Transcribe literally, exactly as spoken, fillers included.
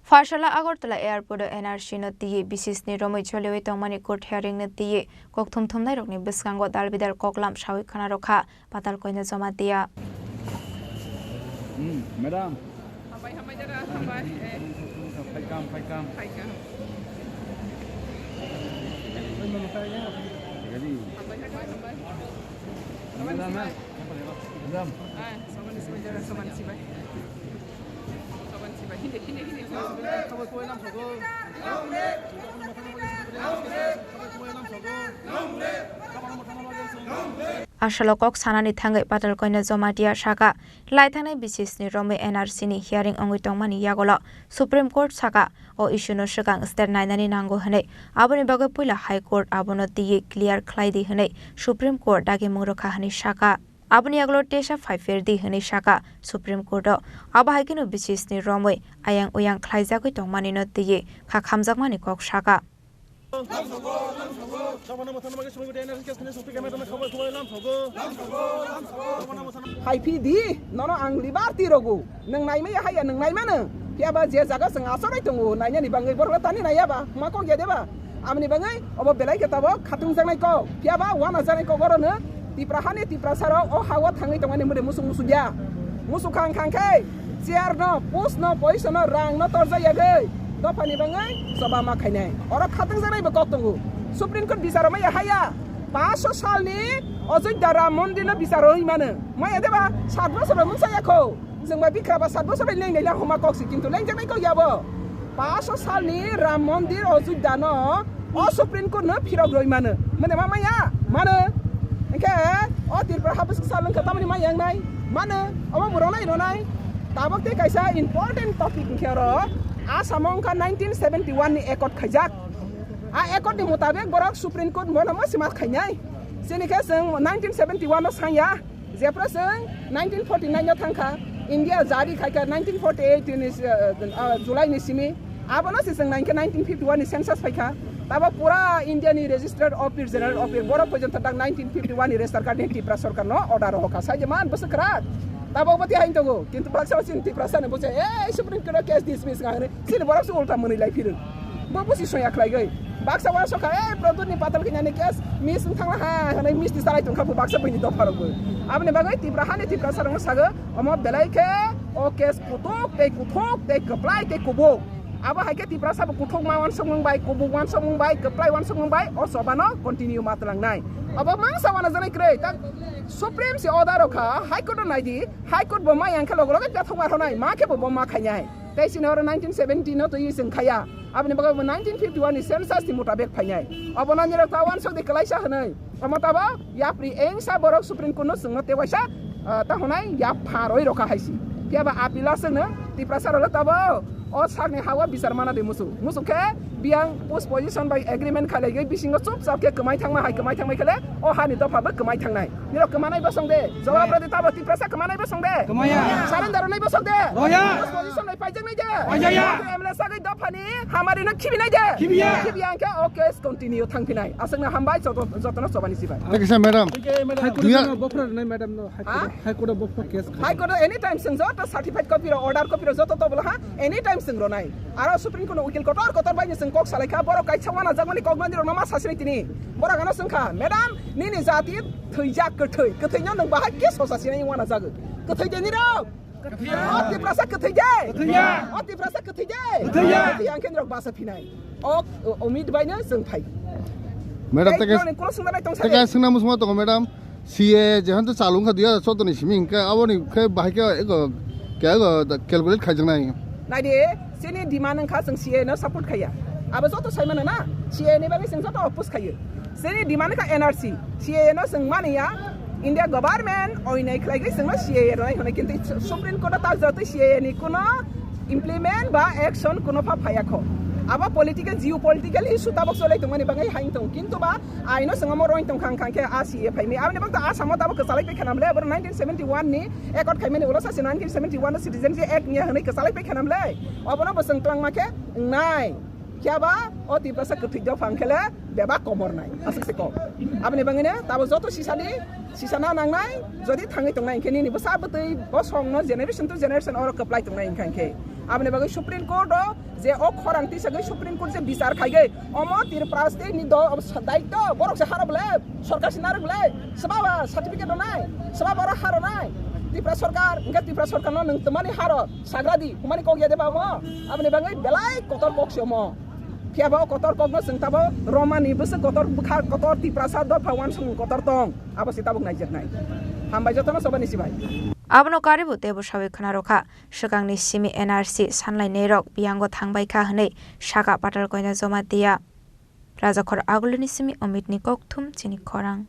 Phaisala Agartala Airport o N R C no twiwi bisisni romwi choliwi tongmani court hearing no twiwi kokthum thumnairokni bwskango dalbidal koklam sawi khwna rwkha Patal Koina Jamatia. Hmm, madam. Hambai, hambai, dada, hambai. Eh. Phaikam, phaikam. Phaikam. Jadi. Hambai, hambai, hambai. Madam, madam. Ah, soman sibai, dada, soman sibai. Asalo kok sanani thangwi Patal Koina Jamatia saka, lai thangnai bisisni romwi N R C ni hearing wngwi tongmani yagulo Supreme Court saka, o issue no swkang stay nainani nango hwnwi. Aboni bagwi puila High Court abono twiwi clear khlai di hwnwi Supreme Court dagimung rwkha hwnwi saka. Aboni yagulo tesa phai pher di hwnwi saka Supreme Court o. Abo hai kheno bisisni romwi ayang uyang khlaijagwi tongmani no twiwi kha khamjakmani kok saka. Hai phi di, nono ang liberty rogo. Nwng naimaya haya, nwng naimano. Phiya ba je jaga chwng achorwi tongo, nainani bangwi borok tani naiya ba, ma kok ya de ba? Aboni bangwi obo belai khe tabok khatungjaknai kok. Phiya ba wanajaknai kok orono Tipra hani Tiprasa rok o ha-o thangwi tongmani mode musuk musuk ya. Musuk khang khang khe chair no, post no, poisa no, rang no torjak yagwi dophani bangwi choba ma khainai. Oro khatungjaknai bo kok tongo. Supreme Court bichar maya haya. Paanch sho salni Ajodhya Ram Mondir no bichar rwi mano. Maya de ba? Sat bosor mungsa ya kho. Chwng bai bikra ba sat bosor bai leng naila homa kok si, kintu lengjaknai kok ya bo. Paanch sho salni Ram Mondir Ajodhya no o Supreme Court no phirok roi mano. Mane ma maya? Mano. Hwnkhe o Tripura ha bwswk sal wngkha tamani ma yang nai? Mano. Omo bo ronai ronai. Tabok tei kaisa important topic hwnkhe oro Assam o wngkha nineteen seventy one ni accord khaijak. A accord ni mutabek borok Supreme Court bono ma sima khainai. Chini khe chwng nineteen seventy one no sanya. Jephru chwng nineteen forty nine no thangkha, India jari khaikha nineteen forty eight ni, uh, uh, July ni simi, abono se chwng nainkhe nineteen fifty one ni census phaikha. Tabo pura India ni registered office, general office, borok porjonto tak nineteen fifty one ni register card ni Tripura sarkar no order rohorkha. Sai je man bwswk kwrak. Tabo bwtwi hain tongo, kintu baksa o chini Tiprasa ni bwse, "Ei, Supreme Court o case dismiss," kha. Chini borok se ulta mwnwi lai phirwng. Bo busi soya khlaigwi. Baksa uansukha, "Eh, Pradyut ni Patal Koina ni case miss wng thangla ha," hwnwi misti salai tongkha bo baksa buini dopha rokbo. Aboni bagwi Tipra hani Tiprasa rokno sago, omo belai khe o case kutuk tei kuthuk tei kwplai tei kubuk. Abo hai khe Tiprasa bo kuthuk ma uansukmung bai, kubuk uansukmung bai, kwplai uansukmung bai o choba no continue ma twlangnai. Obo mangsa uanajaknai kwrwi, tak Supreme se order rokha, High Court o naidi, High Court bo ma yang khe logo logo pethok ma thonai, ma khe bo bo ma khainai. Tei chini oro nineteen seventy no twi chwng khaya. Aboni bagwi bo nineteen fifty one ni census ni mutabek phainai. Obono nirok ta uansuk di kwlaisa hwnwi. Omo tabo yapri engsa borok Supreme Court no chwngno tewaisa, ah, ta hwnai yapha roi rokha haisi. Phiya ba appeal aswkno Tiprasa rok tabo o sakni hawa bichar mana di musu. Musu khe biyang post position bai agreement khalaiwi bisingo chupchap khe kwmai thangma hai kwmai thangmai khe le o hani dopha bo kwmai thangnai. Nirok kwmanai bosong de. Jawab rw de tabo Tiprasa kwmanai bosong de. Kwmaya. Surrender rwnai bosong de. Roya. Position bai paijak nai de. Paijaya. M L A sagwi dophani hamari no khibi nai de. Khibiya. Khibiya hwnkhe o case continue thangphinai. Aswkno hambai joto, jotono chobani sibai. Thank you, sir, madam. High Court Dia- no bopra rwnai madam no. High Ha? Court, High Court o bopra case khai. High Court o anytime chwng joto certified copy ro, order copy ro joto tobolo ha, anytime chwng ronai. Aro Supreme Court no ukil kotor kotor bai ni chwng kok salai kha, borok kaisa uanajakmani kok mandirok no ma sasini tini. Borok ano chwng kha, "Madam, nini jati thwijak kwthwi, kwthwi no nwng bahai khe sosa sinai uanajago? Kwthwi de nirok?" Kwthwi ya. O Tiprasa kwthwi de? Kwthwi ya. O Tiprasa kwthwi de? Kwthwi ya. Kwthwi ya, hwnkhe nirok basa phinai. O, o, omit bai no chwng phai. Madam, Ei, teke, noni kulo swngna bai tong teke sani. Swngna musma tongo, madam. C A A jehan to chalu wngkha dui hajar choudo ni simi hwnkhe aboni khe bahai khe ego, khe ego calculate khaijaknai. Naidi, chini demand wngkha chwng C A A no support khaiya. Abo joto saimano na, C A A ni bagwi chwng joto oppose khaiyo. Chini demand wngkha N R C, C A A no chwng maniya, India government oinai khlaigwi chwngno C A A rwnai hwnwi, kintu Supreme Court o tak jotwi C A A ni kuno implement ba action kuno pha phaiya kho. Abo political, geopolitical issue tabok cholai tongmani bagwi hain tongo, kintu ba aino chwng omo roin tongkha wngkha khe a C A A phaimani. Aboni bagwi to Assam o tabok kwchalai paikha namle, abo nineteen seventy one ni accord khaimani ulo sa se nineteen seventy one o Citizenship Act niya hwnwi kwchalai paikha namle. Obono bo chwng twlangma khe wngnai. Phiya ba o Tiprasa kwthwi dophang khe le bebak komor nai. Aswk se kok. Aboni bagwi no tabok joto sisani, sisana nangnai, jodi thangwi tongnai hwnkhe nini bwsa bwtwi bosong no generation to generation oro kwplai tongnai hwnkha khe. Aboni bagwi Supreme Court o je o khorang tisagwi Supreme Court je bichar khaigwi, omo Tripura state ni do-, daityo, borok se haro bole, sorkar se narwk bole, swbaba certificate rwnai, swbaba oro haro nai. Tripura sorkar, hwnkhe Tripura sorkar no nwng twmani haro, sagra di, humani kok ya de ba omo? Aboni bagwi belai kotor kok se omo. Phiya ba o kotor kok no chwng tabo romani bwswk kotor bwkha kotor Tiprasa dopha uansukmung kotor tong. Abo se tabuk naijaknai. Hambai jotono, sobani sibai. Abono karibu teibo sawi khna rokha. Swkangni simi N R C sanlainai rok biyango thangbai kha hwnwi saka Patalkoina Jamatia. Rajakhor Agulini simi Omitni kokthum chini khorang.